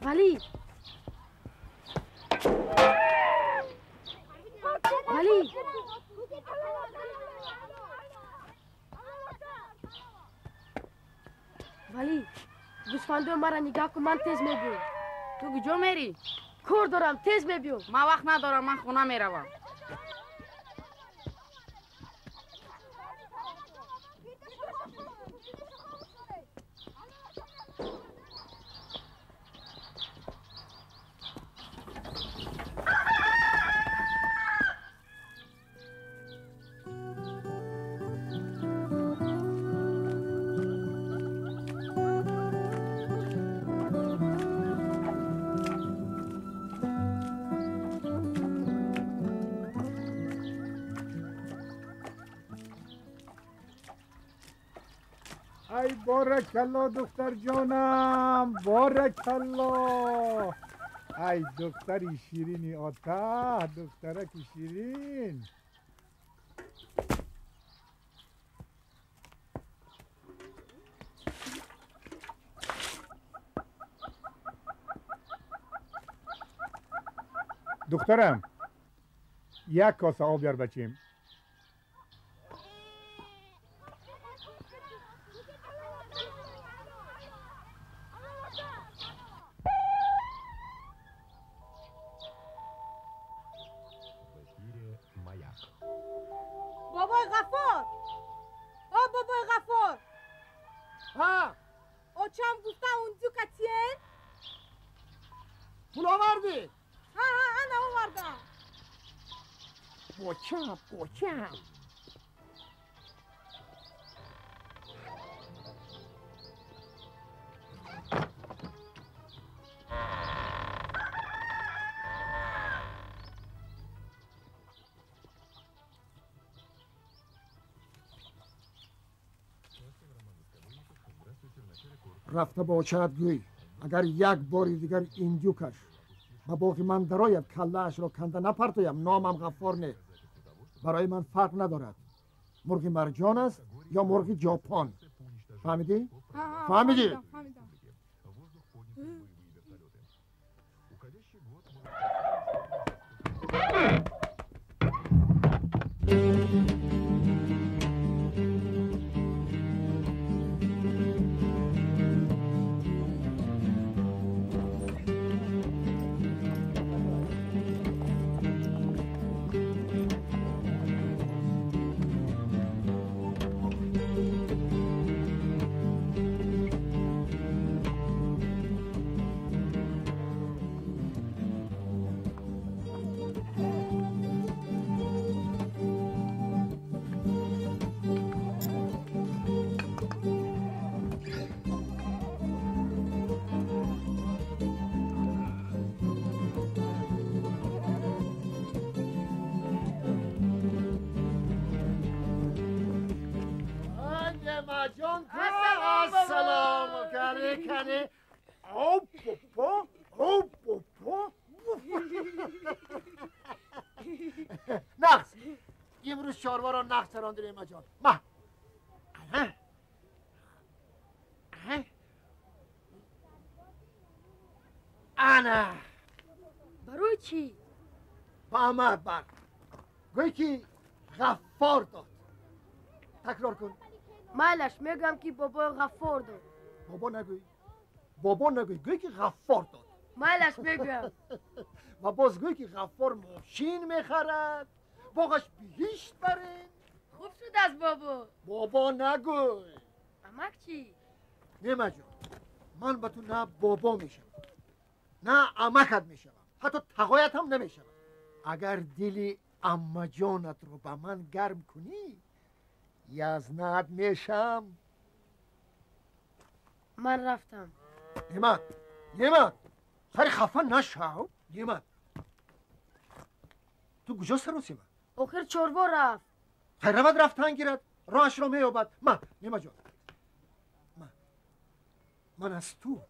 ولی ولی ولی گوسفندو مرا نگاه کن، من تیز میبیام. تو کجا میری؟ کار دارم، تیز میبیام. من وقت ندارم، من خونه میروم. ای بارک الله دختر جانم، بارک الله. ای دختری شیرینی آتا، دخترک شیرین. دخترم یک کاسه آب بیار بچیم. بابای غفار، او بابای غفار. ها اوچام گفتا اونجو کتیه؟ پول آوردی؟ ها ها انا آوردم. بچم بچم. رفته باشد گوی اگر یک بار دیگر ایندیوکش به باغ من درآید کله اش را کنده نپرتویم، نامم غفار نه. برای من فرق ندارد مرغ مرجان است یا مرغ ژاپن. فهمیدی؟ فهمیدی؟ کنه او پوپو او پوپو. نقص امروز چاروا را نقص راندیم جان. ما انا برای چی؟ با ما بر گویی که غفار داد. تکرار کن. مالش میگم که بابا غفار داد. بابا نگوی، بابا نگوی، گویی که غفار داد. مالش میگم. و باز گویی که غفار ماشین میخرد، باغش بهشت برین. خوب شد از بابا. بابا نگوی. امک چی؟ نیمه جان، من به تو نه بابا میشم نه امکت میشم، حتی تقایت هم نمیشم. اگر دل عمه جانت رو به من گرم کنی یزنت میشم. Ман рафтам. Неъмат, Неъмат, хари хафа нашав. Неъмат, ту куҷо саросима? Охир чорво рафт. Хай равад, рафтан гирад, роҳашро меёбад. Ма, Неъматҷон, ма, ман аз ту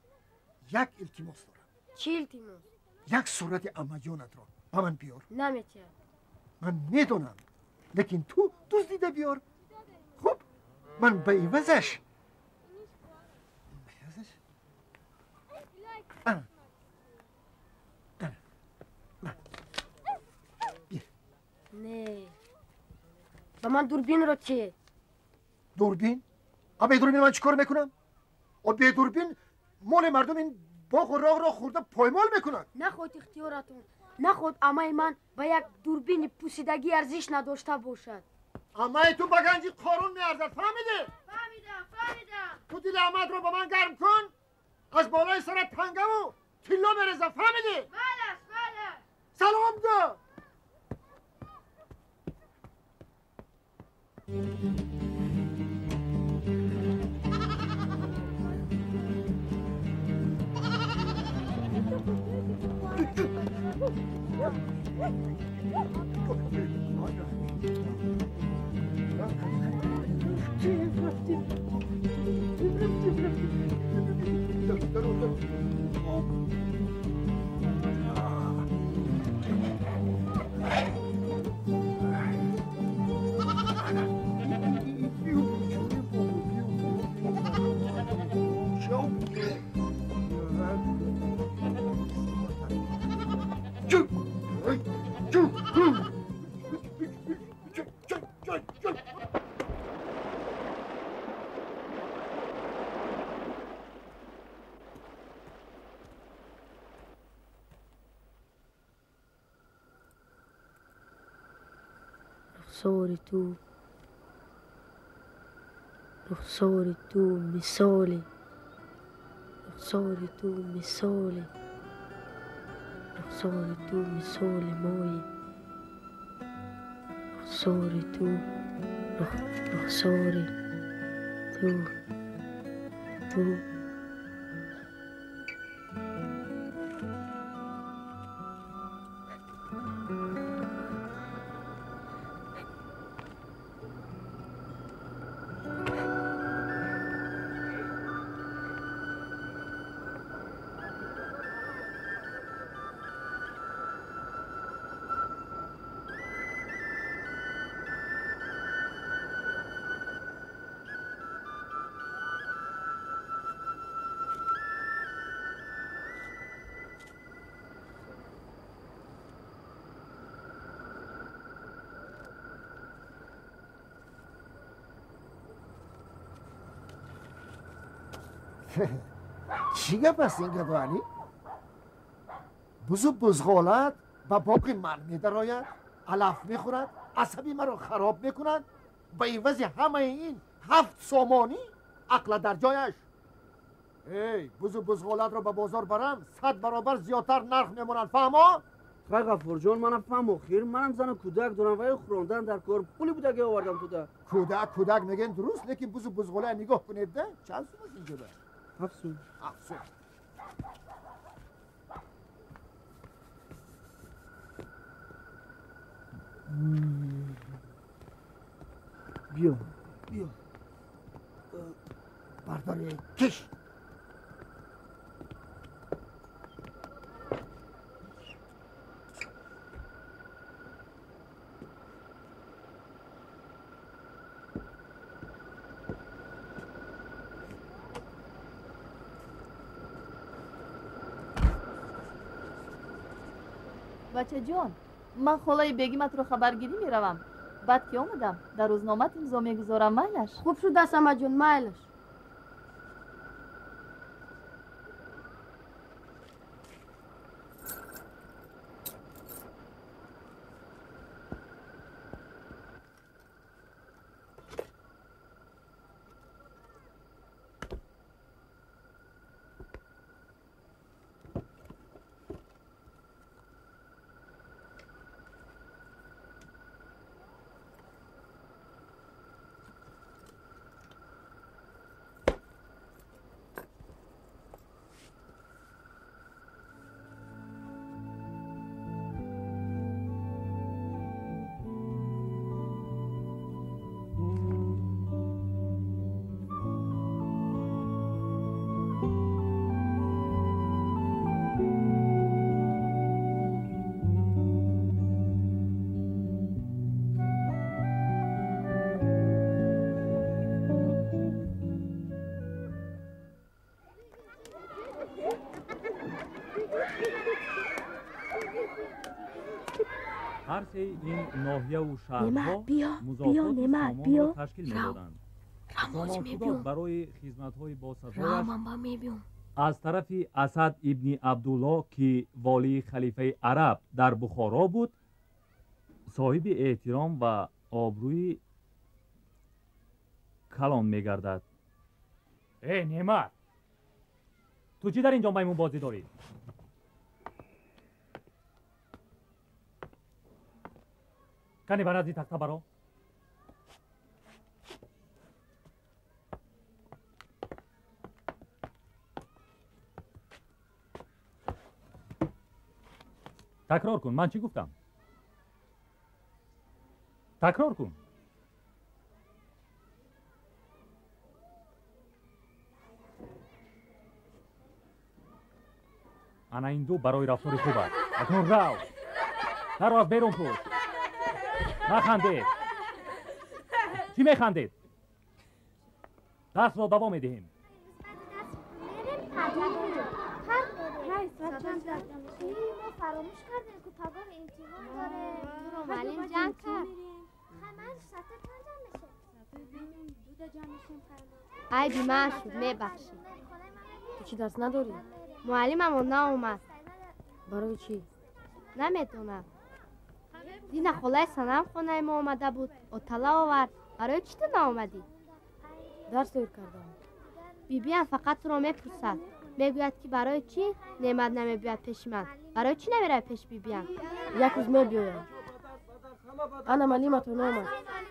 як илтимос дорам. Чӣ илтимос? Як сурати аммаҷонатро ба ман биёр. Наметиҳад. Ман медонам, лекин ту дуздида биёр. Хуб, ман ба ивазаш Не, ба ман дурбинро чӣ? Дурбин? А бе дурбин ман чӣ кор мекунам? О бе дурбин моли мардум ин боғу роҳро хӯрда поймол мекунад. Наход ихтиёратон, наход амаи ман ба як дурбини пусидагӣ арзиш надошта бошад. Амаи ту ба ганҷи Қорун меарзад, фаҳмидӣ? Фаҳмидам, фаҳмидам. Ту дили амаатро ба ман гарм кун, аз болои сарат тангаву тилло мерезам, фаҳмидӣ? Малаш, малаш. Салом гӯ. Рухсори ту, рухсори ту мисоли, рухсори ту мисоли, рухсори ту мисоли мои, рухсори ту, рухсори ту, ту. Чӣ гап аст ин гапо, Алӣ? Бузу бузғолат ба боғи ман медарояд, алаф мехӯрад, асаби маро хароб мекунад. Ба ивази ҳамаи ин 7 сомонӣ ақла дар ҷояш. Эй, бузу бузғолатро ба бозор барам, 100 баробар зиёдтар нарх мемонанд, фаҳмо? Хай Ғаффорҷон, манам фаҳм, охир манам зану кӯдак дорам ва хӯрондан дар кор пули будаге овардам туда. Кӯдак кӯдак мегӯем дуруст, лекин бузу бузғола нигоҳ кунед, да чанд сум аст инҷода? 7 сум. 7 сум. Биё, биё. Бардори киш. Бачаҷон, ман холаи бегиматро хабаргирӣ меравам. Баъд ки омадам, дар рӯзномат имзо мегузорам, майлаш? Хуб шудааст, амаҷон, майлаш. Ҳар сеи ин ноҳияву шаҳрҳо Неъмат, биё, биё, музофоти Неъмат, Сомонро биё. ташкил Рав. медоданд. Рав, ҳозир Сомон мебиём. Худод барои хизматҳои Рав, босазояш ман ба мебиём. аз тарафи Асад ибни Абдулло, ки волии халифаи араб дар Бухоро буд, соҳиби эҳтиром ва обрӯи калон мегардад. Э, Неъмат, ту чӣ дар ин ҷо маймунбозӣ дорӣ? Кане ба назди тахта баро. Такрор кун, ман чӣ гуфтам? Такрор кун. Ана ин ду барои рафтори хуб аст. Акнун рав, даро аз берун пӯш. Нахандед. Чӣ механдед? Дарсро давом медиҳем. Мо фаромӯш кардем, ку пагоҳ имтиҳон дорем. Туро муаллим ҷанг кард. Айби ман шуд, мебахшӣ. Ту чӣ дарс надорӣ? Муаллимамон наомад. Барои чӣ? Намедонам. Дина холаи Санам хонаи мо омада буд, отала овард. Барои чӣ ту наомадӣ? Дарс дойр кардам. Бибиам фақат туро мепурсад. Мегӯяд, ки барои чӣ Неъмат намебиёяд пеши ман? Барои чӣ намеравӣ пеши бибиам? Як рӯз мебиёям. Ана муаллиматон омад.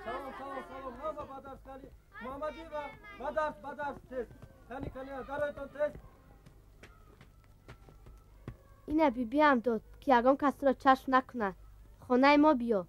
Салом, салом, салом, ҳама ба дарс, кани Муҳаммадиева, ба дарс, ба дарс, тез, кани, кани, дароятон, тез. Ина бибиам дод, ки ягон кас туро чашм накунад. Хонаи мо биё.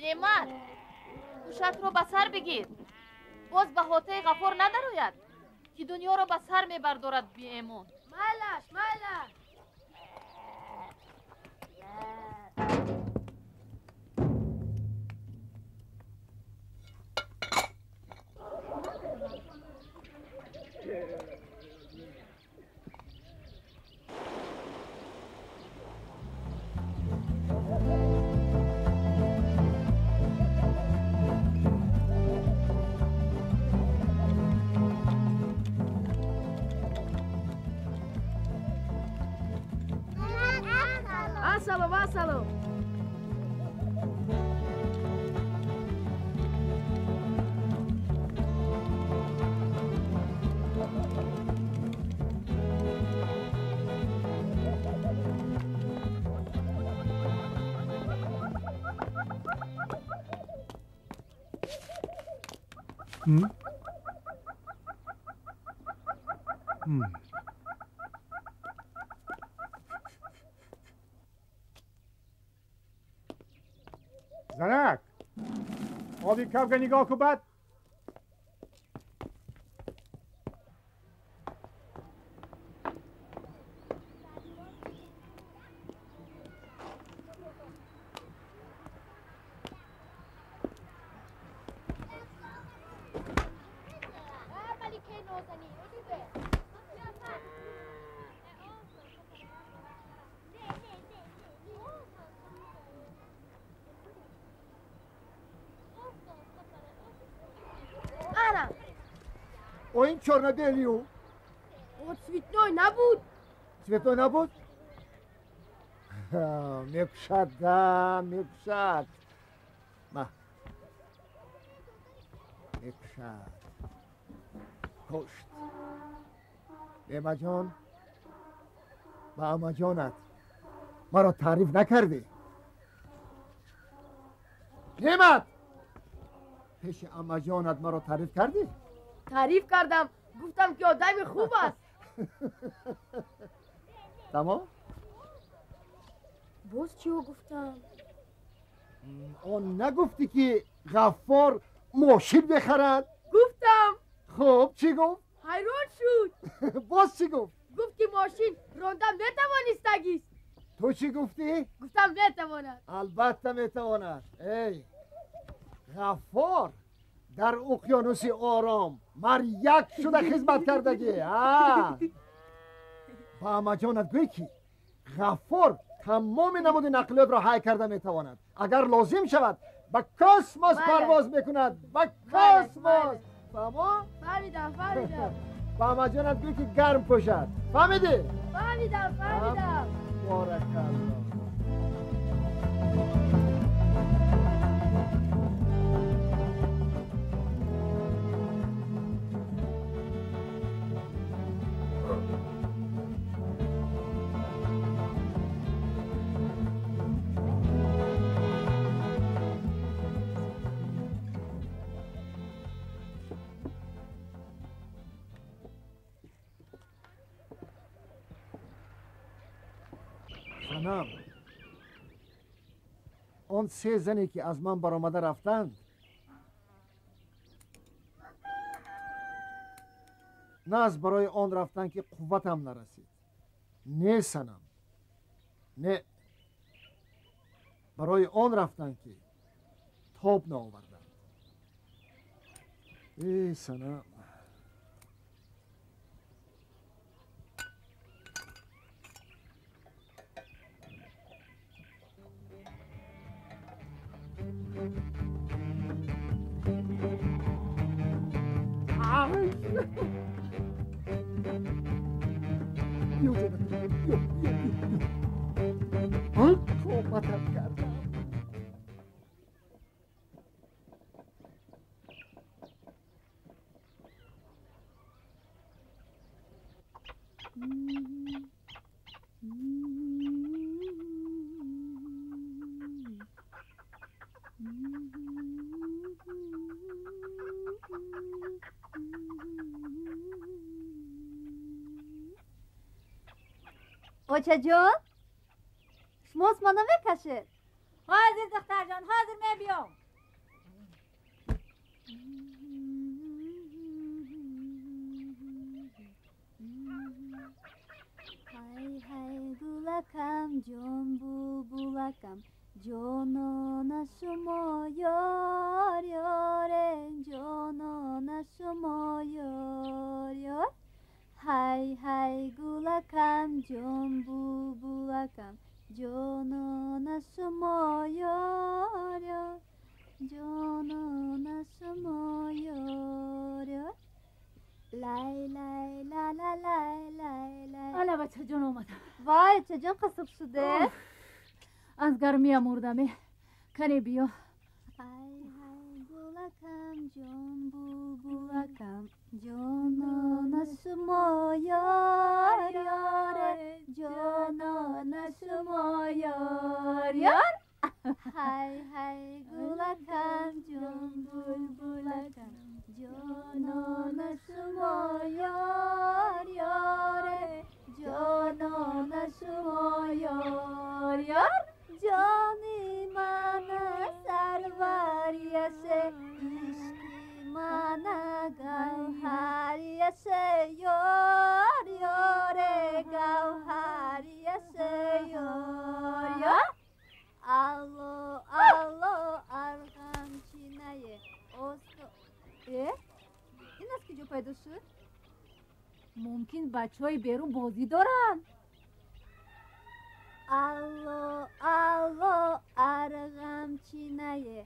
Неъмат, гӯшатро ба сар бигир, боз ба ҳотаи Ғафор надарояд, ки дунёро ба сар мебардорад беэмон. Майлаш, майлаш. Ассалом, ассалом. М? М. Занак, оби кавга нигоҳ кун баъд. О ин чёрно-белый. О цветной набуд. Цветной набуд? Мекушад, да, мекушад. Ма. Мекушад. Кушт. Неъматҷон, ба амаҷонат маро таъриф накардӣ. Неъмат, пеши амаҷонат маро таъриф кардӣ? Таъриф кардам, гуфтам ки одами хуб аст. Тамом? Боз чио гуфтам? Он нагуфтӣ ки Ғаффор мошин мехарад? Гуфтам. Хуб, чӣ гуфт? Ҳайрон шуд. Боз чӣ гуфт? Гуфт ки мошин ронда метавонистагист. Ту чӣ гуфтӣ? Гуфтам метавонад. Албатта метавонад. Эй, Ғаффор дар уқёнуси ором маряк шуда хизмат кардагӣ. Ба амаҷонат гӯй ки Ғаффор тамоми намуди нақлиётро ҳай карда метавонад. Агар лозим шавад ба космос парвоз мекунад. Ба космос. Фаҳмо? Фаҳмидам, фаҳмидам. Ба амаҷонат гӯй ки гарм пӯшад. Фаҳмидӣ? Фаҳмидам, фаҳмидам. Боракалло. Санам, он се зане ки аз ман баромада рафтанд, на аз барои он рафтанд ки қувватам нарасид. Не, Санам, не, барои он рафтанд ки тоб наоварданд. Э, Санам, қоматам кардам. Очаҷон, шумост ма намекашед? Ҳозир, духтарҷон, ҳозир мебиём. Ҳай ҳай гулакам, ҷон булбулакам, ҷонона шумо ёр ёре, ҷонона шумо ёр ёр. Ҳай ҳай гулакам, ҷон булбулакам, ҷонона шумо ёр ёр, ҷонона шумо ёр ёр. Лай лай ла ла лай лай лай. Ала бачаҷон омадам. Вай, чаҷон қасиб шуде? Аз гармия мурдаме. Кане биё. Ҳай ҳай гулакам, ҷон булбулакам, ҷонона шумо ёр ёре, ҷонона шумо ёр ёр. Ҳай ҳай гулакам, ҷон булбулакам, ҷонона шумо ёр ёре, ҷонона шумо ёр ёр. Ҷони мана сарварияше, ишқи мана гавҳарияше, ёр ёре, гавҳарияше, ёр ёр. Алло алло арғамчинае осто. Э, ин аз куҷо пайдо шуд? Мумкин бачаҳои берун бозӣ доранд. Алло алло арғамчинае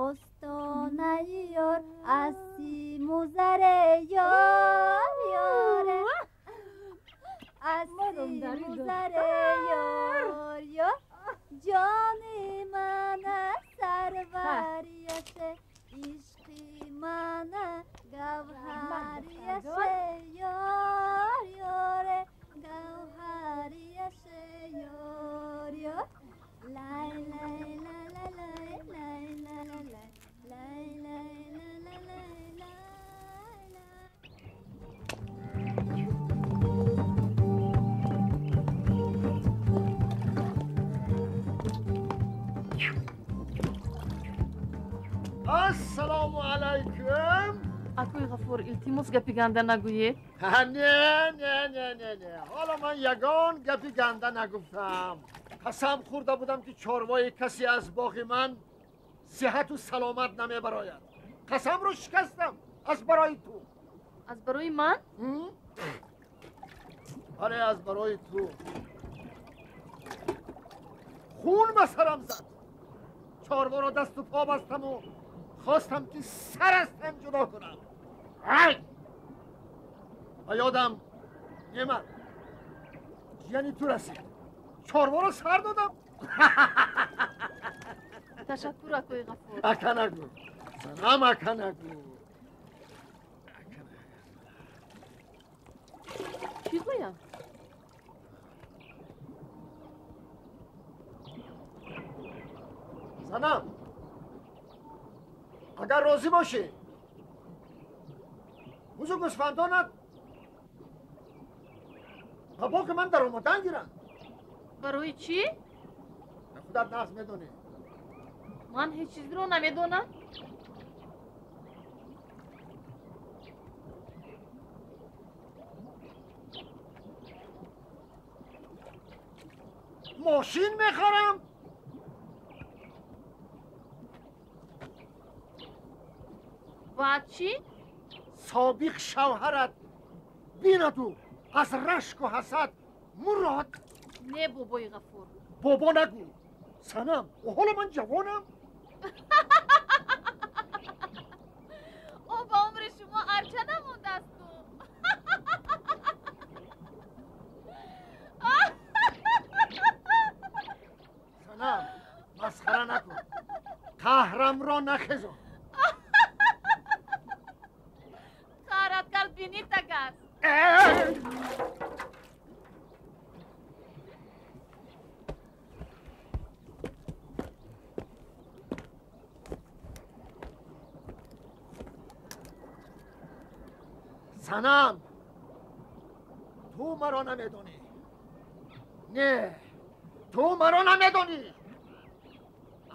остонаи ёр, аз симузаре ёр музаре ёр ёр ҷони мана сарварияше ишқи мана гавҳарияше ёр ёре гавҳарияше ёр ёр лай лай ла ла лай лай ла ла лай лай лай ла ла лай лай лай. Ассалому алайкум. Акои Ғафур, илтимос гапи ганда нагӯед. Не, не, не, не, не. Ҳоло ман ягон гапи ганда нагуфтам. Қасам хӯрда будам ки чорвои касе аз боғи ман сиҳату саломат намебарояд. Қасамро шикастам аз барои ту. Аз барои ман? Оре, аз барои ту. Хун ба сарам зад. Чорворо дасту по бастаму хостам ки сар аз тан ҷудо кунам. Ай! Ба ёдам Неъмат ҷияни ту расид. Чорворо сар додам. Ташаккур, акои Ғафур. Ака нагӯ. Занам, ака нагӯ. Чӣ гӯям? Занам, агар розӣ бошӣ, бузу гӯсфандонат ба боғи ман даромадан гиранд. Барои чӣ? Худат нағз медонӣ. Ман ҳеҷ чизро намедонам. Мошин мехарам. Баъд чӣ? Собиқ шавҳарат бинаду аз рашку ҳасад мурод. Не, бобои Ғафур. Бобо нагӯ. Санам, ҳоло ман ҷавонам. О, ба умри шумо арча намондаасту. Санам, масхара накун. Қаҳрамро нахезон. Қаҳрат кард бинит агар. Санам, ту маро намедонӣ. Не, ту маро намедонӣ.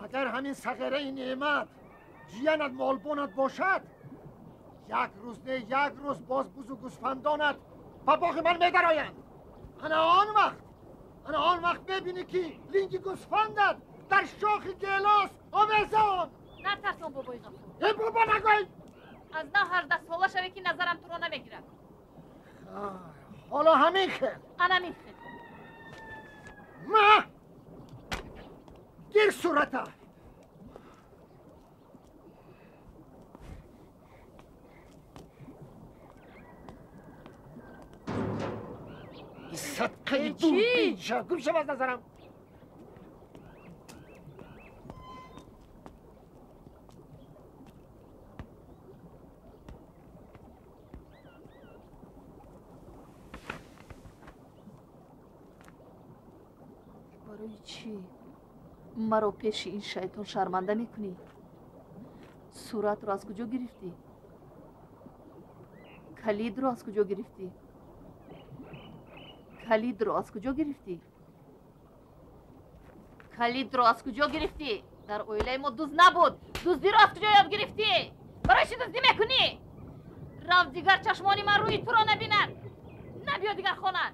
Агар ҳамин сағираи неъмат ҷиянат молбонат бошад, як рӯз не як рӯз боз бузу гӯсфандонат ба боғи ман медароянд. Ана он вақт мебинӣ ки линги гӯсфандат дар шохи гелос овезон. Натарсон, бобои Ғафур. Э, бобо нагӯй. Аз нав 18 сола шаве ки назарам туро намегирад. Ҳоло ҳамин хел. Анамин хел. Ма гир сурата. Садқаи дурбин ша, гум шав аз назарам. Барои чӣ маро пеши ин шайтон шарманда мекунӣ? Суратро аз куҷо гирифтӣ? Калидро аз куҷо гирифтӣ? Калидро аз куҷо гирифтӣ? Калидро аз куҷо гирифтӣ? Дар оилаи мо дузд набуд. Дуздиро аз куҷо ёд гирифтӣ? Барои чӣ дуздӣ мекунӣ? Рав, дигар чашмони ман рӯи туро набинад. Набиё дигар хона.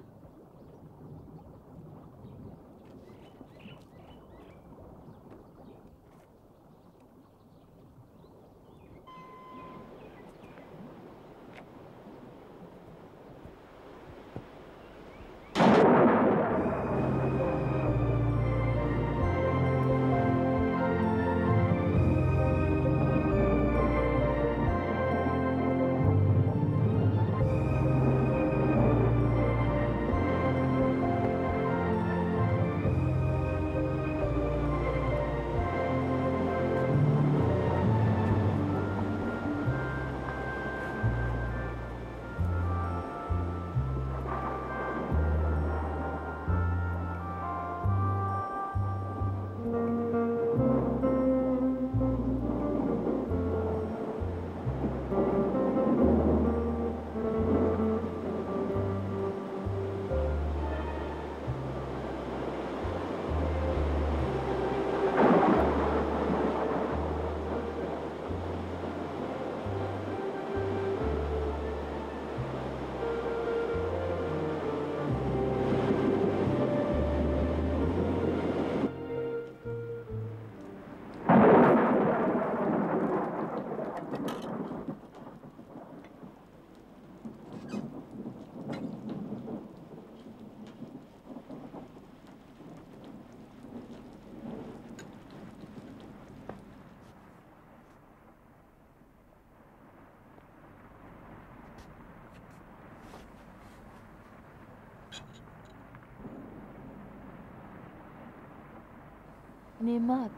Неъмат.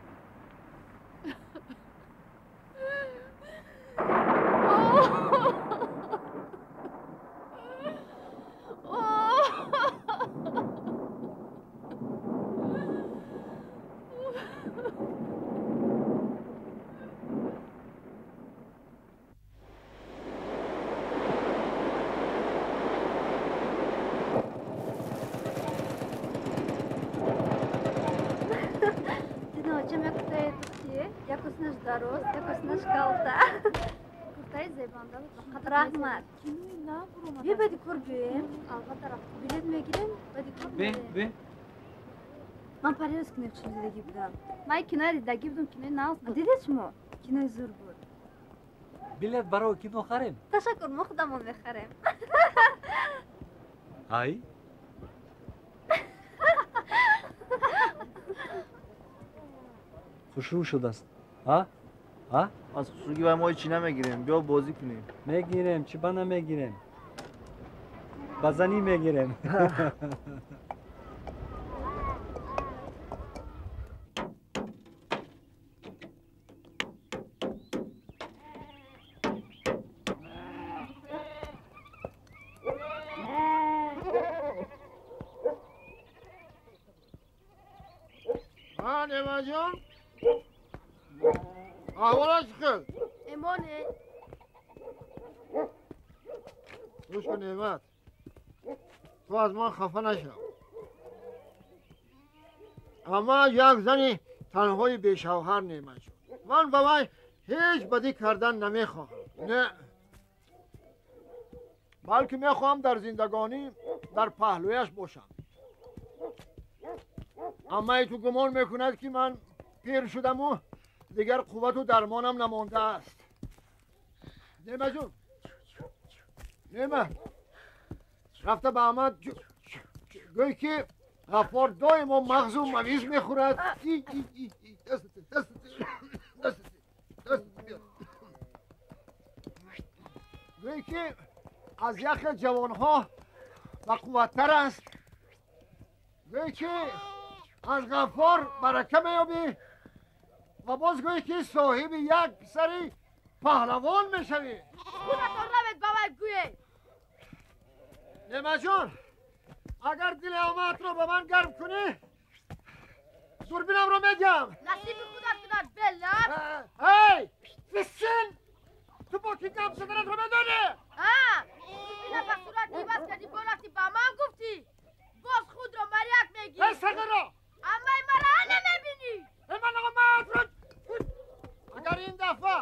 Раҳмат. Бе баъди кор биёем. Албатта рафт. Билет мегирем, баъди кор меоем. Ман парироз кинои хушро дидагӣ будам. Ман киноя дидагӣ будам, кинои нағз буд. Дидед шумо? Кинои зур буд. Билет барои кино харем? Ташаккур, мо худамон мехарем. Ай? Хушрӯ шудааст. А? А? Аз хушрӯгӣ вай мо ҳечи намегирем. Биё бозӣ кунем. Мегирем, чӣ ба намегирем? Ба занӣ мегирем. Неъматҷон, аҳволат чӣ хел? Эмоне. Гӯш кун, Неъмат, ту аз ман хафа нашав. Амма як зани танҳои бешавҳар, Неъматҷон. Ман ба вай ҳеҷ бадӣ кардан намехоҳам. Не, балки мехоҳам дар зиндагонӣ дар паҳлӯяш бошам. Аммаи ту гумон мекунад, ки ман пир шудаму дигар қуввату дармонам намондааст. Неъматҷон, Неъмат, рафта ба аммат гӯй, ки Ғаффор доимо мағзу мавиз мехӯрад. Гӯй, ки аз яхе ҷавонҳо бақувваттар аст. Гӯй, ки аз Ғаффор барака меёбӣ ва боз гӯй, ки соҳиби як писари паҳлавон мешавӣ. Худатон равед ба вай гӯед. Неъматҷон, агар дили амаатро ба ман гарм кунӣ, дурбинамро медиҳам. Насиби худат кунад, белаб. Эй, фисин! Ту бо ки гап заданатро медонӣ? Дурбина ба сурат иваз кардӣ, бо рафтӣ ба ман гуфтӣ. Боз худро маряк мегирӣ. Эй, сағиро! Аммаи мара намебинӣ. Ман амаатро, агар ин дафъа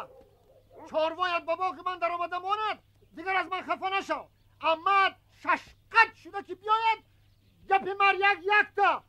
чорвоят ба боғи ман даромада монад, дигар аз ман хафа нашав. Аммаат шашқат шуда ки биёяд, гапи маряк якта.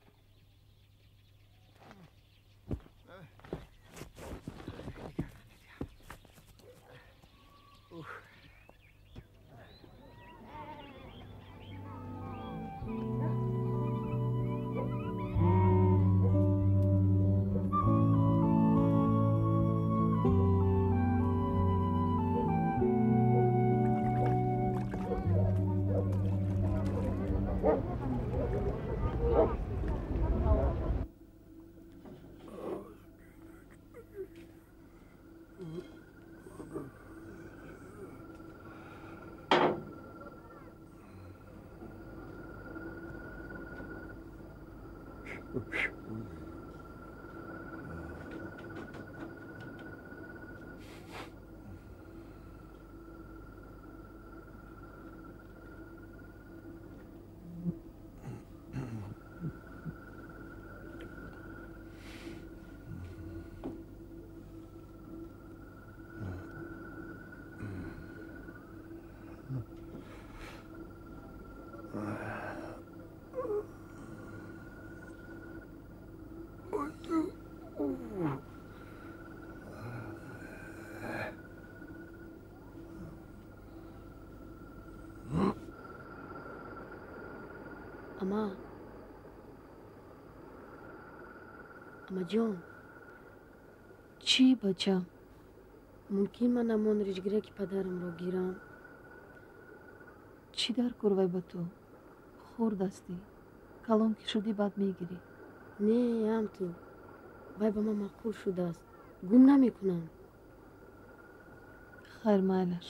Ама, амаҷон. Чӣ, бача? Мумкин ман ҳамон рижгираки падарамро гирам? Чӣ дар кор вай ба ту? Хурд ҳастӣ. Калон ки шудӣ, баъд мегирӣ. Не, ҳам ту. Вай ба ман маъқул шудааст. Гум намекунам. Хайр, майлаш.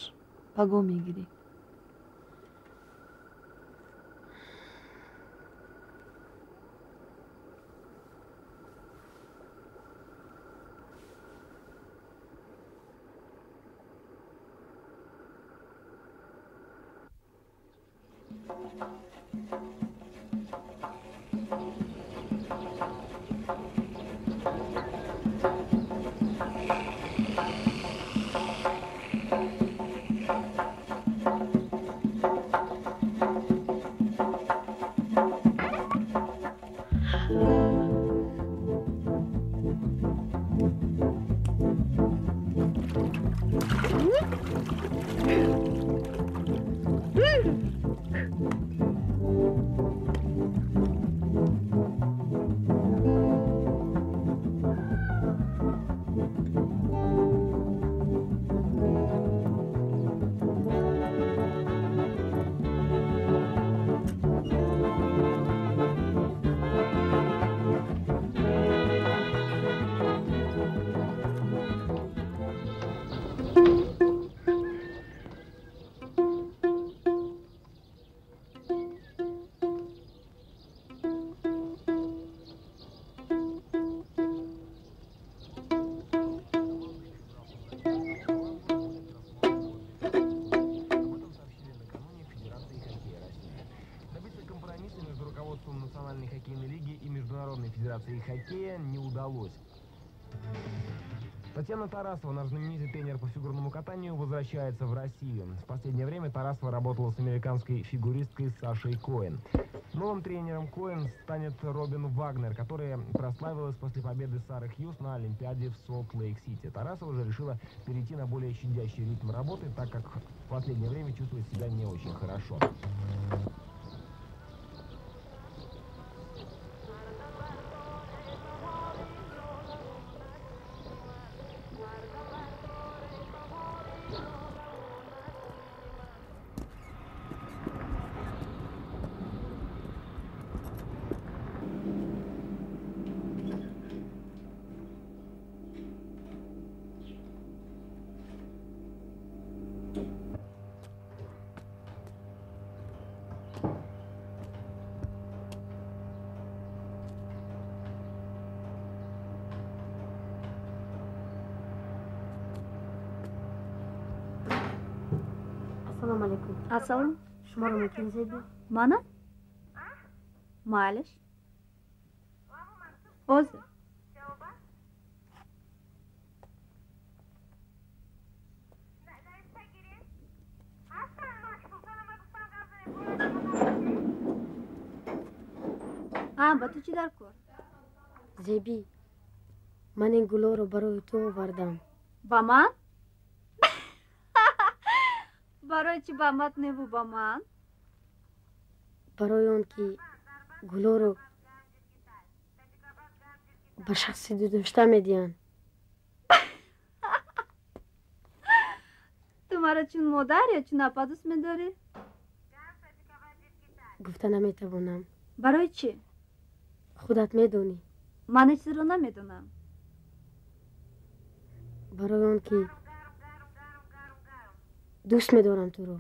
Паго мегирӣ. Хоккея не удалось. Татьяна Тарасова, наш знаменитый тренер по фигурному катанию, возвращается в Россию. В последнее время Тарасова работала с американской фигуристкой Сашей Коэн. Новым тренером Коэн станет Робин Вагнер, которая прославилась после победы Сары Хьюз на Олимпиаде в Солт-Лейк-Сити. Тарасова уже решила перейти на более щадящий ритм работы, так как в последнее время чувствует себя не очень хорошо. Ассалому алайкум. Ассалом. Шуморо мумкин зеби? Мана? Майлаш. Ҳозир. Ба ту чӣ дар кор? Зебӣ, ман ин гулоро барои ту овардам. Ба ман? Барои чӣ ба мат неву ба ман? Барои он ки гулоро ба шахси дӯстдошта медиҳанд. Ту маро чун модар ё чун апа дӯст медорӣ? Гуфта наметавонам. Барои чӣ? Худат медонӣ. Ман ҳеҷ чизро намедонам. Барои он ки дӯст медорам туро.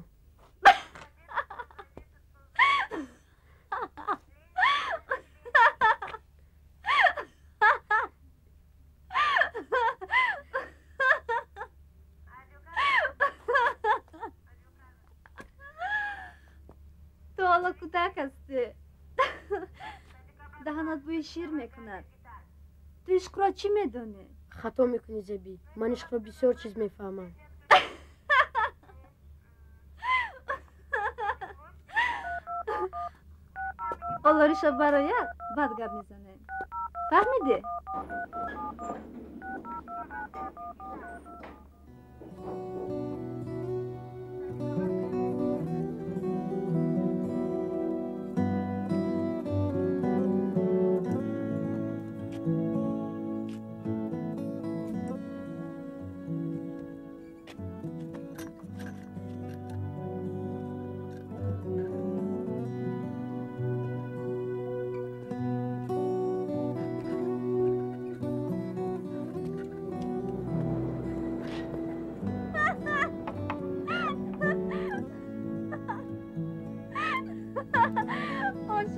Ту ҳоло кӯдак ҳастӣ. Даҳанат бӯи шир мекунад. Ту ишқро чӣ медонӣ? Хато мекунӣ, Зебӣ. Ман ишқро бисёр чиз мефаҳмам. Олориша барояд, баъд гап мезанем. Фаҳмидӣ?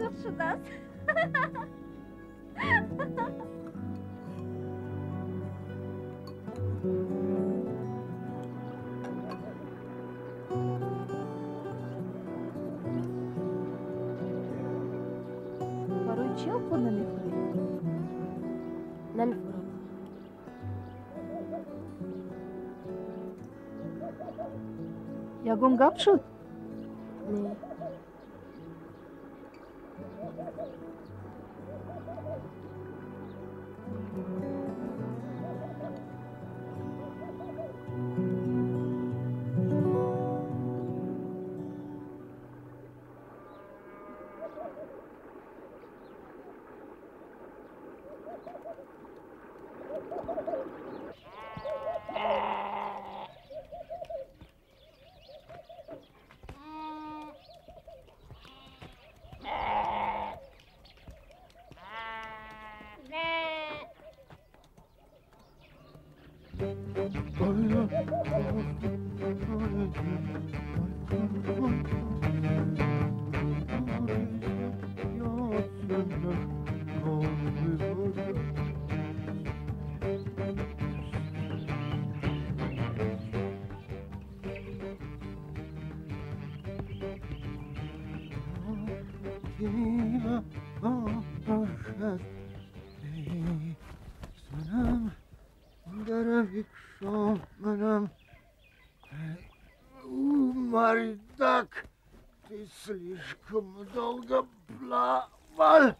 ошиқ шудааст. Барои чӣ овқот намехӯрӣ? Намехӯрам. Ягон гап шуд? Не. Мордак, ты слишком долго плавал.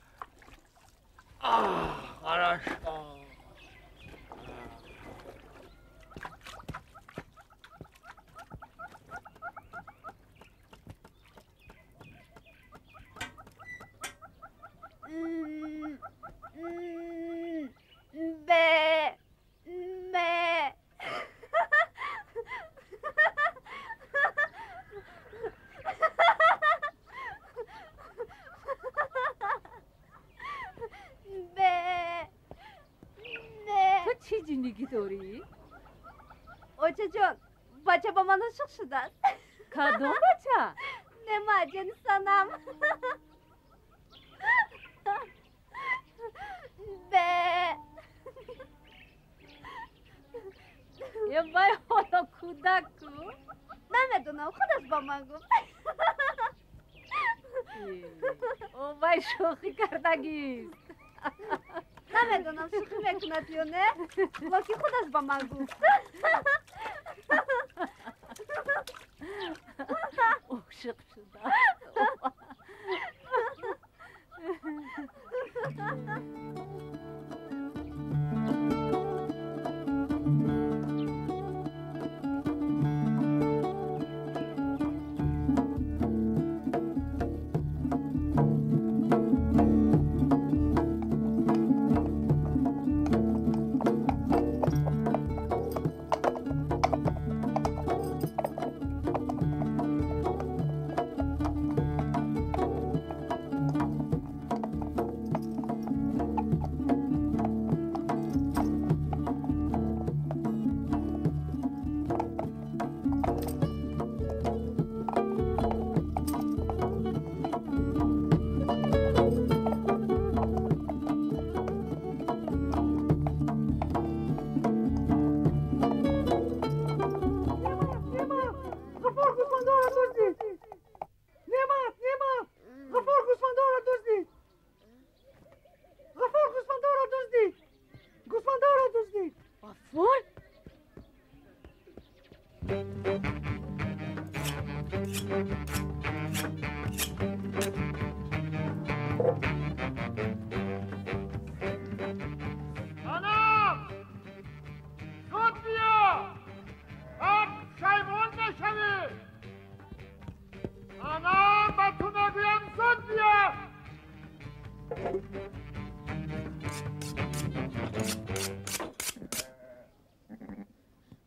Хорошо. Б, М. Ту чӣ ҷиндигӣ дорӣ? Очаҷон, бача ба ман ошиқ шудааст. Кадом бача? Немаҷон санам. Б. Е вай, ҳоло кӯдак ку? Намедонам, худаш ба ман гуфт. О вай, шӯхӣ кардагист. Намедонам, шӯхӣ мекунад ё не, локин худаш ба ман гуфт. Ошиқ шудааст.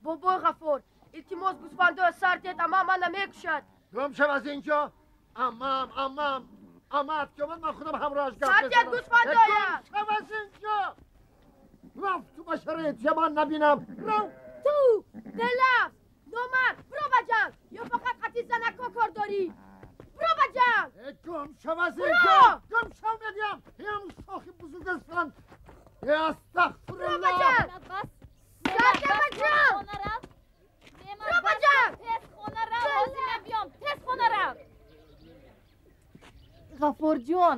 Бобои Ғаффор, илтимос гӯсфандоя сар дед, амма ман намекушад. Гум шав аз инҷо. Аммам, аммам, аммат ки омад, ман худам ҳамроҳаш гап Сар дед гӯсфандоя. Гум шав аз инҷо. Рафт ту ба шароити ман набинам. Рав. Ту белафз, номард, биро ба ҷанг ё фақат қатъи занако кор дорӣ? Биро ба ҷанг. Гум шав аз инҷо. намедиҳам. Ҳам шохи бузург ҳастанд. Астағфируллоҳ. Саркабаҷон! Бобаҷон! Тез хона рав, ҳозир ман биём. Тез хона рав. Ғаффорҷон,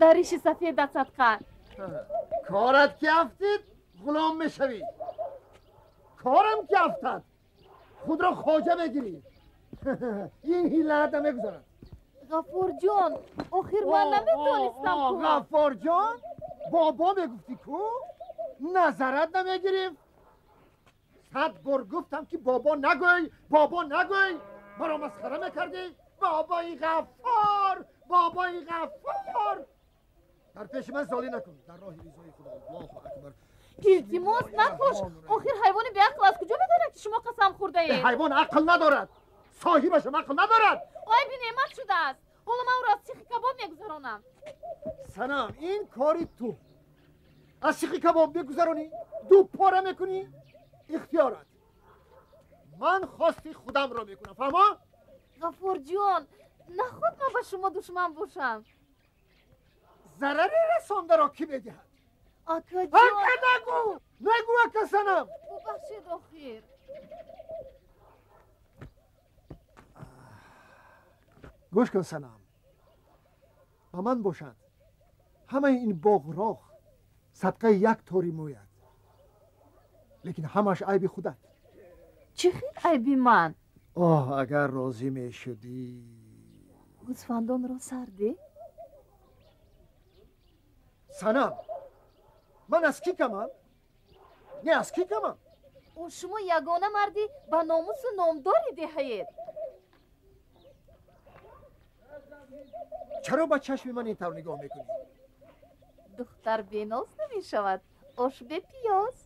дариши сафедат садқа. Корат ки афтид, ғулом мешавӣ. Корам ки афтад, худро хоҷа мегирӣ. Ин ҳилаат намегузарад. Ғаффорҷон, охир ман наметонистам ку. Ғаффорҷон, бобо мегуфтӣ ку? Назарат намегирифт. 100 бор гуфтам ки бобо нагӯй, бобо нагӯй. Маро масхара мекардӣ. Бобои Ғаффор, бобои Ғаффор. Дар пеши ман золӣ накун. Дар роҳи ризои Худо. Аллоҳу акбар. Илтимос накуш. Охир ҳайвони беақл аз куҷо медонад ки шумо қасам хӯрдаед? Ҳайвон ақл надорад. Соҳибашам ақл надорад. Айби неъмат шудааст. Ҳоло ман ӯро аз сихи кабоб мегузаронам. Санам, ин кори ту. Аз сихи кабоб мегузаронӣ, ду пора мекунӣ, ихтиёрат. Ман хости худамро мекунам, фаҳмо? Ғаффорҷон, наход ман ба шумо душман бошам. Зарари расондаро кӣ медиҳад? Акаҷон! Ака нагӯ! Нагӯ ака Санам! Бубахшед охир. Гӯш кун Санам. Ба ман бошад ҳамаи ин боғроғ садқаи як тори мӯяд. Лекин ҳамаш айби худат. Чӣ хел айби ман? Оҳ, агар розӣ мешудӣ. Гӯсфандонро сардӣ? Санам, ман аз кӣ камам? Не, аз кӣ камам? О, шумо ягона марди ба номусу номдори деҳаед. Чаро ба чашми ман ин тавр нигоҳ мекунӣ? Духтар беноз намешавад, ош бепиёз.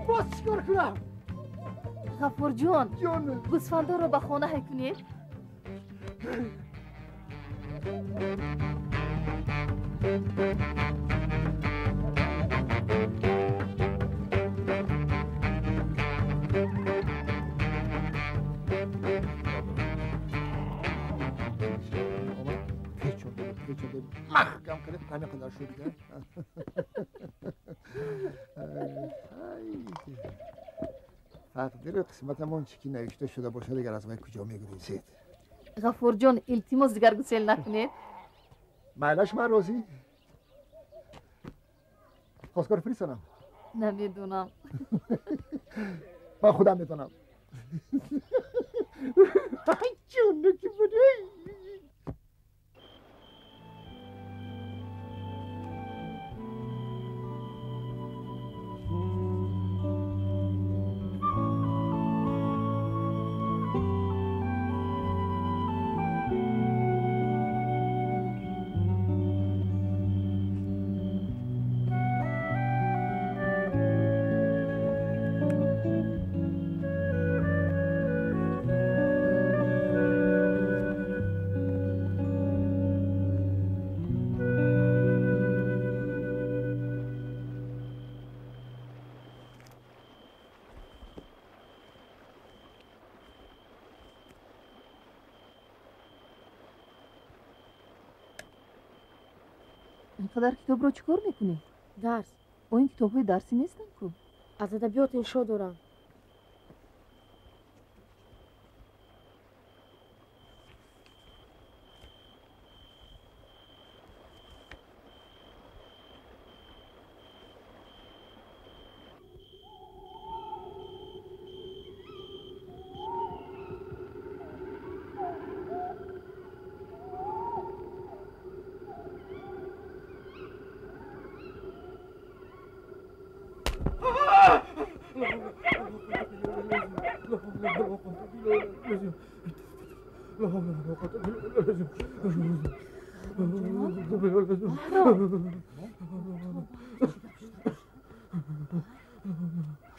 Боз чӣ кор кунам? Ғаффорҷон, гӯсфандоро ба хона ҳай кунед. Маҳкам кард, ҳамин қадар шуд. Тақдиру қисматамон чӣ ки навишта шуда бошад, дигар аз вай куҷо мегурезед? Ғаффорҷон, илтимос дигар гусел накунед. Майлаш, ман розӣ. Хостгор фиристонам? Намедонам. Ман худам медонам. Ҷону ки буд. Инқадар китобро чӣ кор мекунӣ? Дарс. О, ин китобҳои дарсӣ нестанд ку? Аз адабиёт иншо дорам.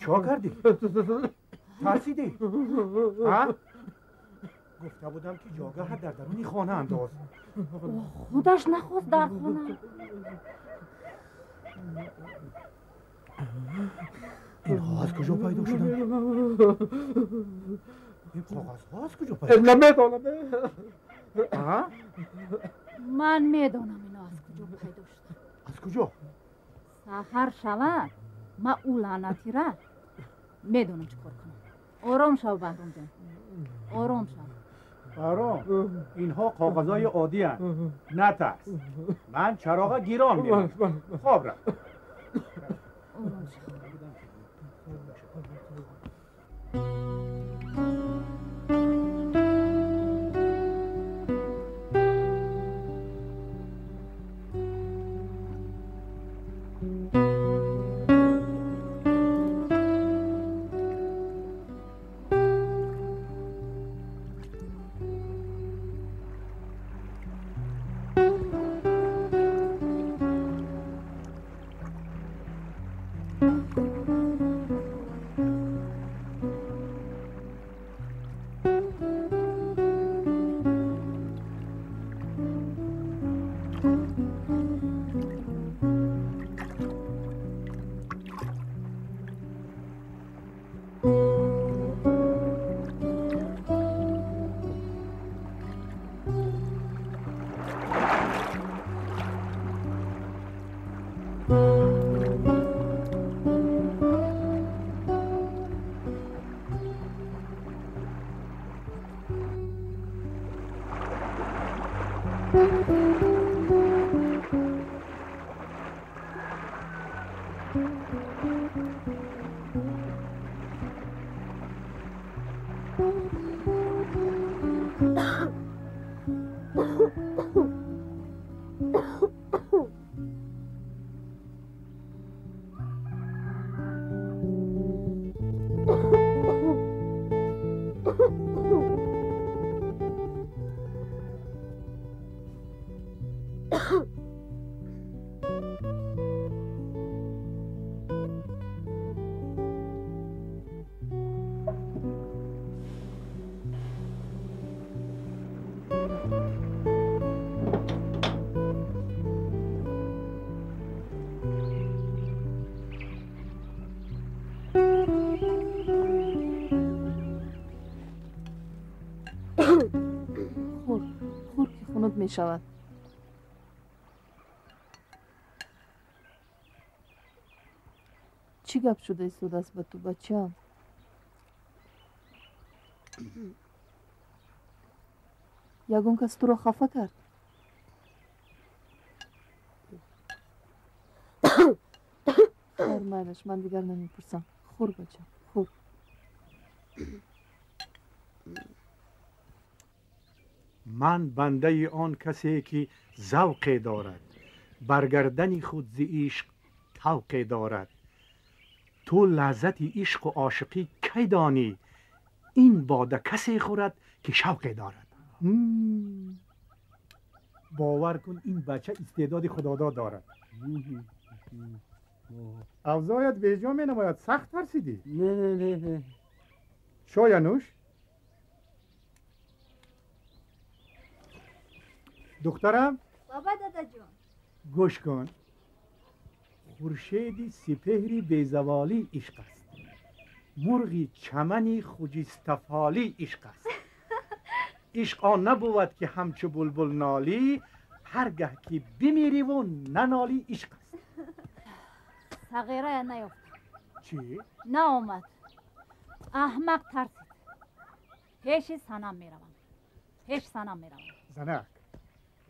Чо кардӣ? Тарсидӣ? Гуфта будам ки ҷогаҳат дар даруни хона андоз. Худаш нахост дар хона. Инҳо аз куҷо пайдо шуданд? Ин коғазҳо аз куҷо пайдо шуданд? Намедонам. Ман медонам ино аз куҷо пайдо шуданд. Аз куҷо? Саҳар шавад, ман ӯ лаънатира медонам чӣ кор кунам. Ором шав, Баҳромҷон, ором шав. Баҳром, инҳо коғазҳои оддиянд. Натарс, ман чароға гирон мемонам. Хоб рав. Ором шав. Мешавад. Чӣ гап шуда истодааст ба ту, бачаам? Ягон кас туро хафа кард? Хайр, майлаш, ман дигар намепурсам. Хӯр, бачам, хӯр. Ман бандаи он касе ки завқе дорад, бар гардани худ зи ишқ тавқе дорад. Ту лаззати ишқу ошиқӣ кай донӣ? Ин бода касе хӯрад ки шавқе дорад. Бовар кун, ин бача истеъдоди худодод дорад. Авзоят беҷо менамояд. Сахт тарсидӣ? Не, не, не. Чоя нӯш. Духтарам? Баба, дадаҷон. Гӯш кун. Хуршеди сипеҳри безаволӣ ишқ аст. Мурғи чамани хуҷистафолӣ ишқ аст. Ишқ он набувад ки ҳамчу булбул нолӣ, ҳар гаҳ ки бимириву нанолӣ ишқ аст. Сағирая наёфтам. Чӣ? Наомад. Аҳмақ тарсид. Пеши санам меравам. Пеши санам меравам. Занак,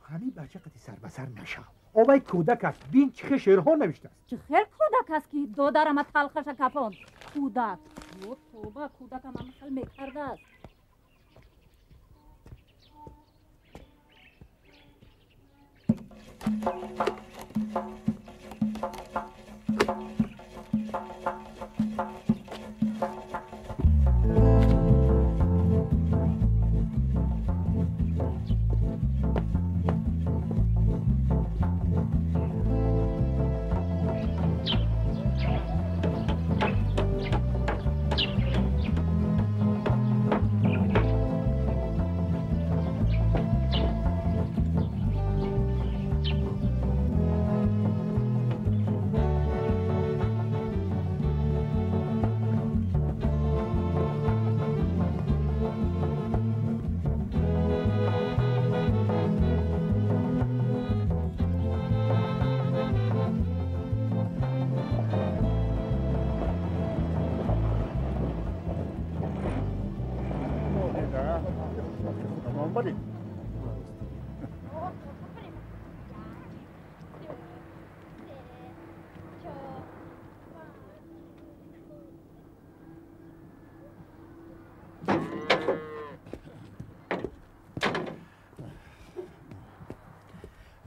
ҳамин бача қати сар ба сар нашав. Овай кӯдак аст, бин чӣ хел шеърҳо навиштааст. Чӣ хел кӯдак аст ки додарама талхаша кафонд? Кӯдак. Ё тоба, кӯдакам ҳама хел мекардааст.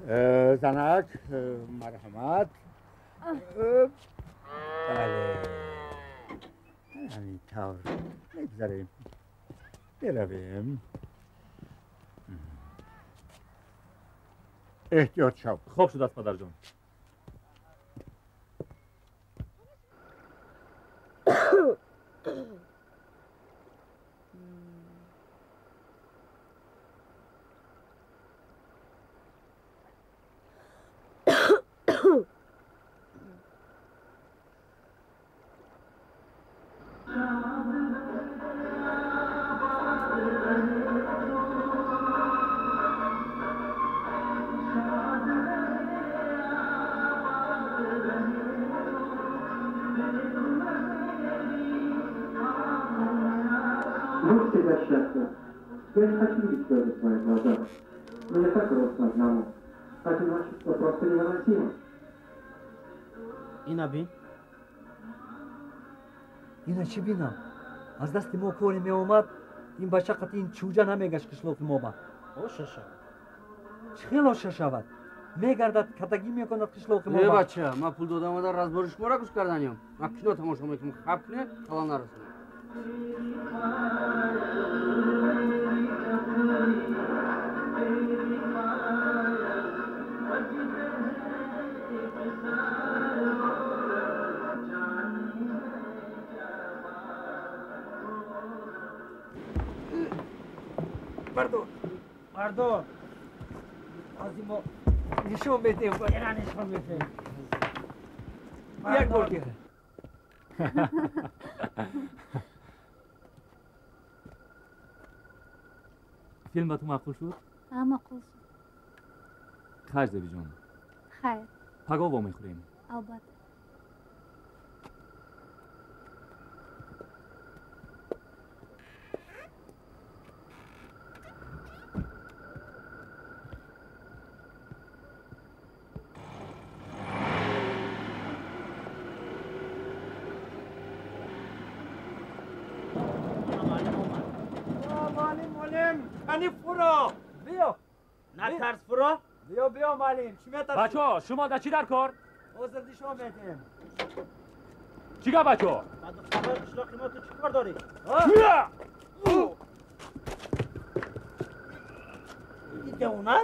Занак, марҳамат. Бале, ҳамин тавр мегузарем, меравем. Эҳтиёт шав. Хоб шудааст, падарҷон. Вы всегда счастливы. Я не хочу видеть слезы в твоих глазах. Но я так рос одному. Одиночество просто невыносимо. Ина бин. Ина чӣ бинам? Аз дасти мо коре меомад, ин бача қати ин чӯҷа намегашт қишлоқи мо ба. Оша шавад. Чӣ хел оша шавад? Мегардад, катагӣ мекунад қишлоқи мо Э ба. бача, ман пул додам ада разбори шуморо гӯш карданиям. Ман кино тамошо мекунам, хаб кунед, ҳалол нарасонам. Бардор, бардор. Ҳозир мо нишон медиҳем. Ина нишон медиҳем. Як бор дигар. Филм ба ту маъқул шуд? Ҳа, маъқул шуд. Хайр, Зебиҷон. Хайр. Пагоҳ вомехӯрем. Албатта. Маълим, маълим, кани фуро. Биё. Натарс, фуро. Биё, биё, маълим. Чӣ метарсӣ? Бачаҳо, шумо дар чӣ дар кор? Ҳозир нишон медиҳем. Чӣ гап, бачаҳо? Ба духтарҳои қишлоқи мо ту чӣ кор дорӣ? Ин девона?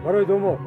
Барои домод.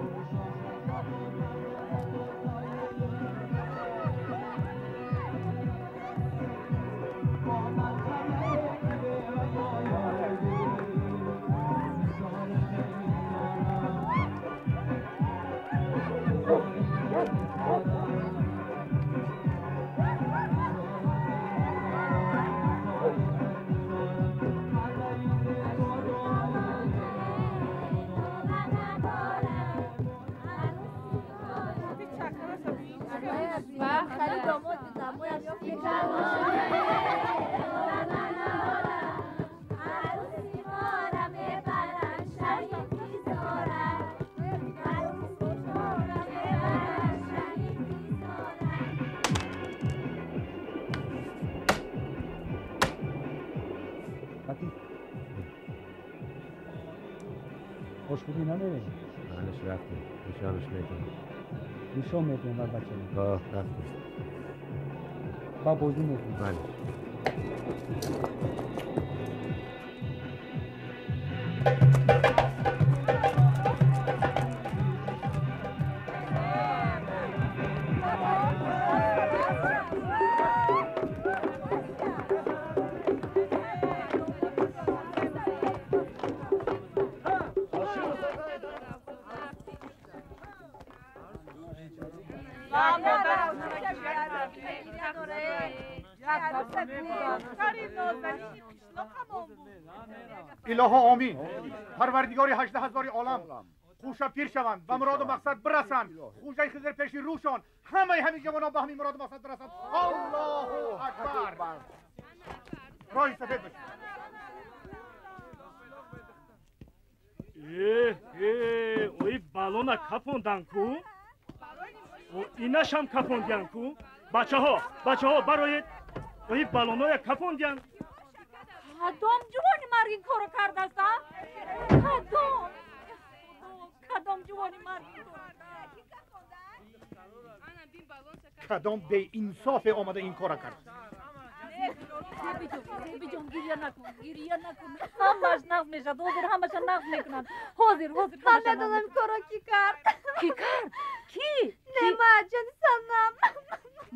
Ошхӯрӣ намерем? Балеш рафтем. Нишонаш медиҳем. Нишон медиҳем бар бачаро. Ҳа, рафтем. Ба бозӣ мекунем. Бале. Илоҳо омин. Парвардигори 18,000 олам хӯша пир шаванд, ба муроду мақсад бирасанд. Хӯҷаи Хизр пеши рӯшон, ҳамаи ҳамин ҷавонон ба ҳамин муроду мақсад бирасанд. Аллоҳу акбар. Роҳи сафед бошед. Ои балона кафондан ку? Инашам кафондиян ку? Бачаҳо, бачаҳо бароед. Ои балоноя кафондиян. Кадом ҷувони марг ин корро кардааст, а? Кадом? Кадом ҷувони марг ин корро Кадом беинсофе омада ин корро кард? Бебиҷон, гиря накун, гиря накун. Ҳамааш нағз мешавад. Ҳозир ҳамаша нағз мекунанд. Ҳозир, ҳозир. Ман медонам корро кӣ кард. Кӣ кард? Кӣ? Неъмат, ҷони санам.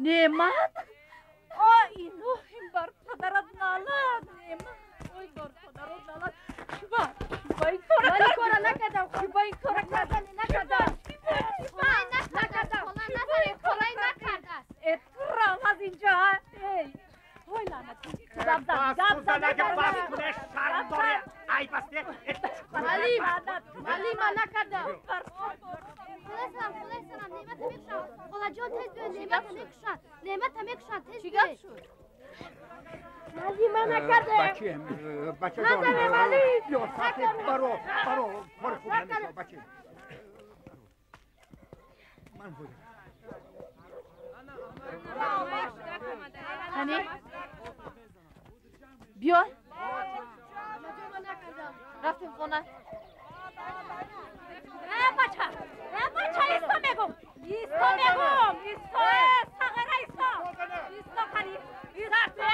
Неъмат? О, илоҳим, бар падарат налат, Неъмат. Ой, бар падарат налат. Чиба? Чиба ин корро Ман ин корро накардам. Чиба ин корро Накардам, накардам. Холай накардам. Холай накардааст. Э, турам аз инҷо, эй. Ой, лаънатӣ. Гап зан, гап зан. Бас куне, шарм дорӣ. Айб аст. Малим, малим, ман накардам. Холай салам, холай салам, Неъмата мекушам. Холаҷон, тез биё, Неъмата мекушанд. Неъмата мекушанд, тез Чӣ гап биё. шуд? Малим, ман накардам. Бачем, бачаҷон. Назанем, Малим. Ё сафед, баро, баро, кори хуб намешавад, бачем. Ман ҳозир. Қани? Биё. Рафтем хона. Э, бача, э, бача, исто мегум. Исто мегум. Исто, э, сағира, исто. Исто, қани. Исто.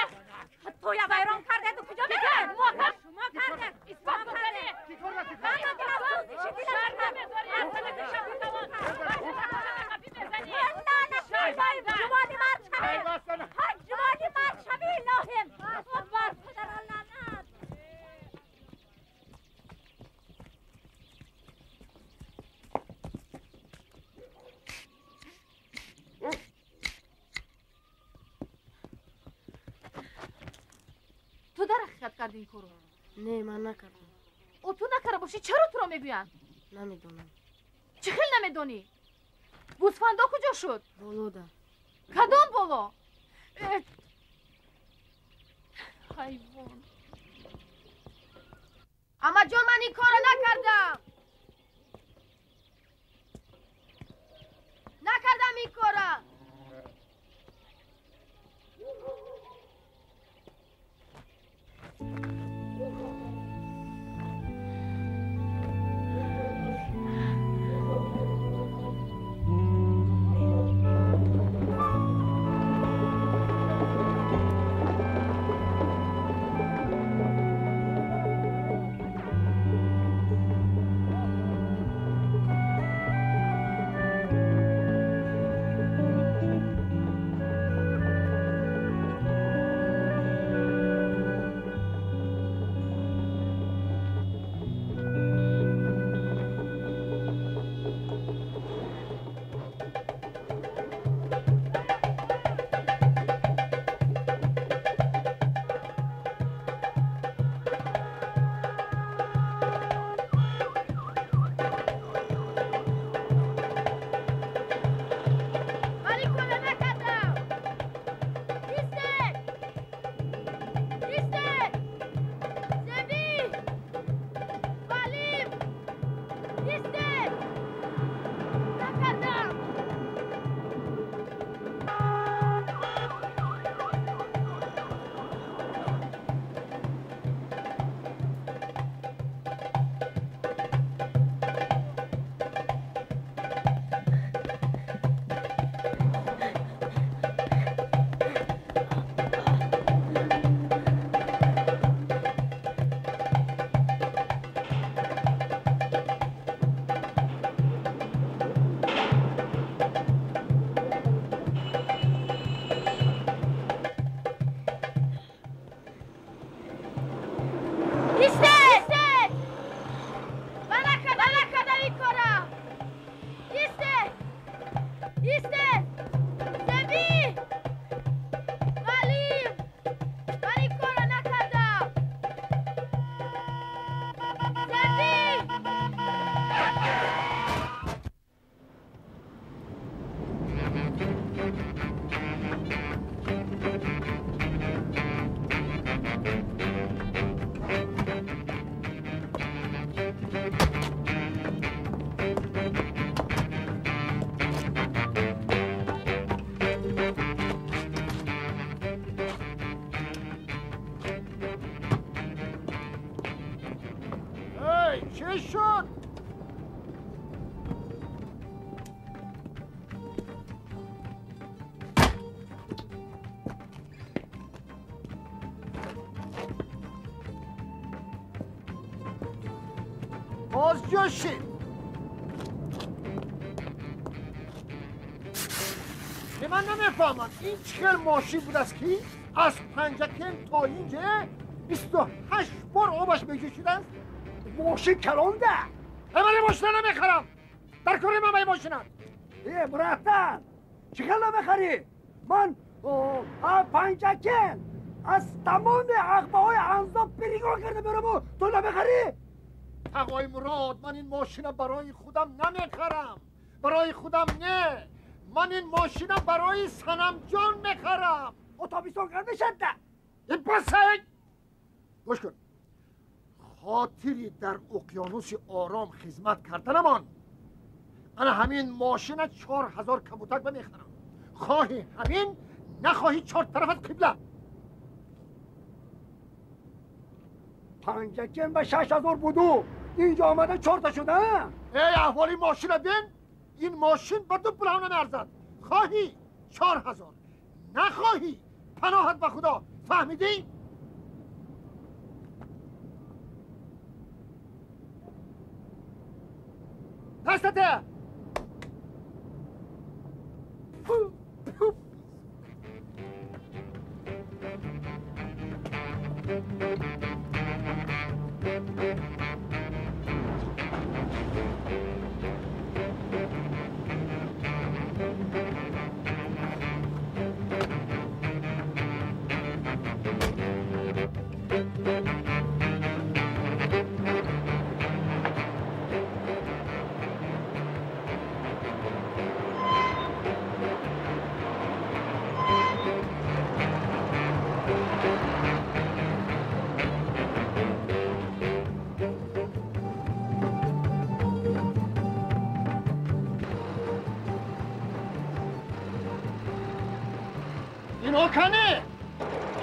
Туя вайрон кардед, куҷо мекард? Мо кард. Шумо кардед. Исбот кунед. Ман дилам сӯзиши дилам кард. Аз ҳама дишаб тавон. Ҷувони мард шавӣ. Ҷувони мард шавӣ, илоҳим. Бар падара лаънат. Ту дар ҳақиқат кардӣ ин корро? Не, ман накардам. О, ту накарда бошӣ, чаро туро мегӯянд? Намедонам. Чӣ хел намедонӣ? Гӯсфандо куҷо шуд? Болода. Кадом боло? Ҳайвон. Амаҷон, ман ин корро накардам. Накардам ин корро. Чӣ шуд? Боз ҷӯшид. Ман намефаҳмам ин чӣ хел мошин будааст, ки аз Панҷакент то инҷа 28 бор обаш меҷӯшидааст. Мошин калонда. Ман ин мошина намехарам. Дар кори ман ин мошина. Э, братан, чӣ хел намехарӣ? Ман Панҷакент аз тамоми ағбаҳои Анзоб перегон карда мераву ту намехарӣ? Тағои Мурод, ман ин мошина барои худам намехарам. Барои худам не. Ман ин мошина барои Санамҷон мехарам. Отобистон карда шадда. Ин пасай! Гӯш кун. Хотири дар уқёнуси ором хизмат карданамон ана ҳамин мошина 4000 кабутак ба мехарам. Хоҳи ҳамин, нахоҳи чор тарафат қибла. Панҷакент ба 6000 буду. Инҷо омада чорта шуда? Эй, аҳволи мошина бин. Ин мошин ба ду пулам намеарзад. Хоҳӣ 4000, нахоҳӣ паноҳат ба Худо. Фаҳмидӣ? Дастате! Кане?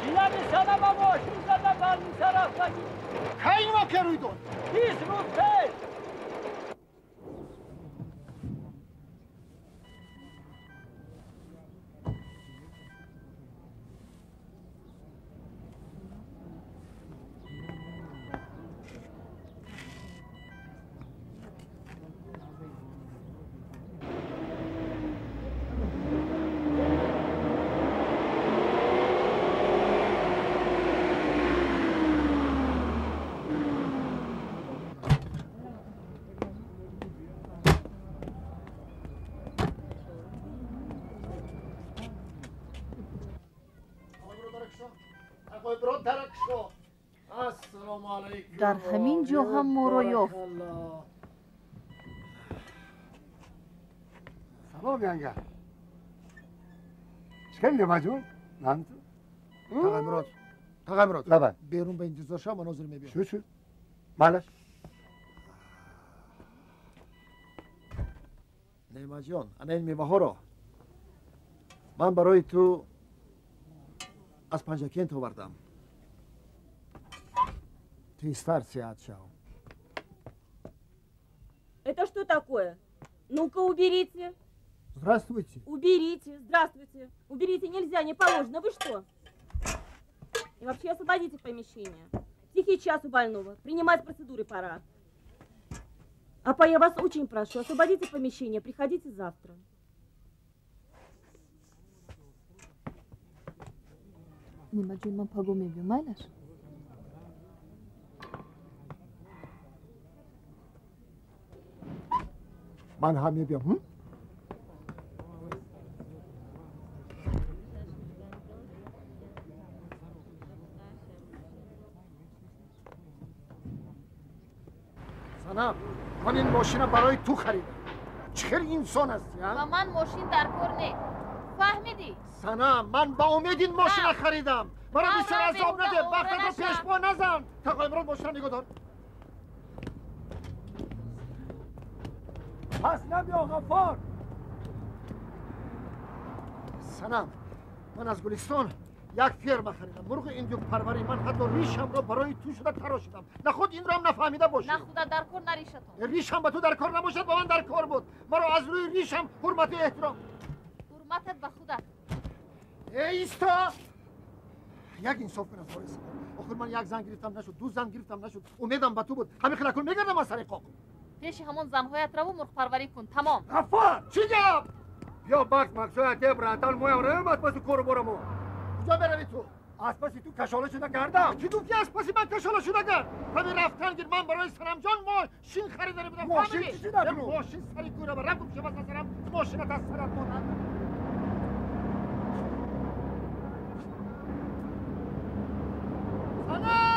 Килами сана ба мошин зада балниса рафтагӣ. Кай ин воқеа рӯй дод? 20 рӯз пеш. Дар ҳамин ҷо ҳам моро ёфт. Салом, янга. Чӣ кардӣ, Немаҷон? Намту? Тағай Мурод, Тағай Мурод. Лабай. Берун ба интизор шав, ман ҳозир мебиём. Шу, шу. Малаш. Немаҷон, ана ин меваҳоро ман барои ту аз Панҷакент овардам. Тезтар сеҳат шав. Это что такое? Ну-ка, уберите. Здравствуйте. Уберите, здравствуйте. Уберите, нельзя, не положено. Вы что? И вообще освободите помещение. Тихий час у больного. Принимать процедуры пора. Апа, я вас очень прошу, освободите помещение. Приходите завтра. Немаҷон, ман паго мебиём, майлаш? Ман ҳам мебиём. Санам, ман ин мошина барои ту харидам. Чӣ хел инсон ҳастӣ, а? Ба ман мошин дар кор не. Фаҳмидӣ? Санам, ман ба умед ин мошина харидам. Маро бисёр азоб наде, бахтатро пешпо назан. Тағои Мурод, мошина нигоҳ дор. Пас набиё, Ғаффор. Санам, ман аз Гулистон Як ферма харидам, мурғи индюкпарварӣ. Ман ҳатто ришамро барои ту шуда тарошидам. Нахуд инро ҳам нафаҳмида бошӣ. На худат дар кор, на ришатон. Ришам ба ту дар кор набошад, ба ман дар кор буд. Маро аз рӯи ришам ҳурмату эҳтиром. Ҳурматат ба худат. Эй, исто! Як инсоф кун аз бори сабр. Охир ман як зан гирифтам нашуд, ду зан гирифтам нашуд. Умедам ба ту буд. Ҳамин хел акун мегардам аз сари қоқ. Пеши ҳамон занҳоят раву мурғпарварӣ кун. Тамом. Ғаффор, чӣ гап? Биё бакс максоя те братан моям равем аз паси кору борамо. Куҷо меравӣ ту? Аз паси ту кашола шуда гардам. Чӣ гуфтӣ аз паси ман кашола шуда гард? Рави рафтан гир. Ман барои Санамҷон мошин харида будам. Мошин чӣ шуда? Мошин сари кӯра ба раб гум шавад аз сарам. Мошинат аз сарат монад. Санам!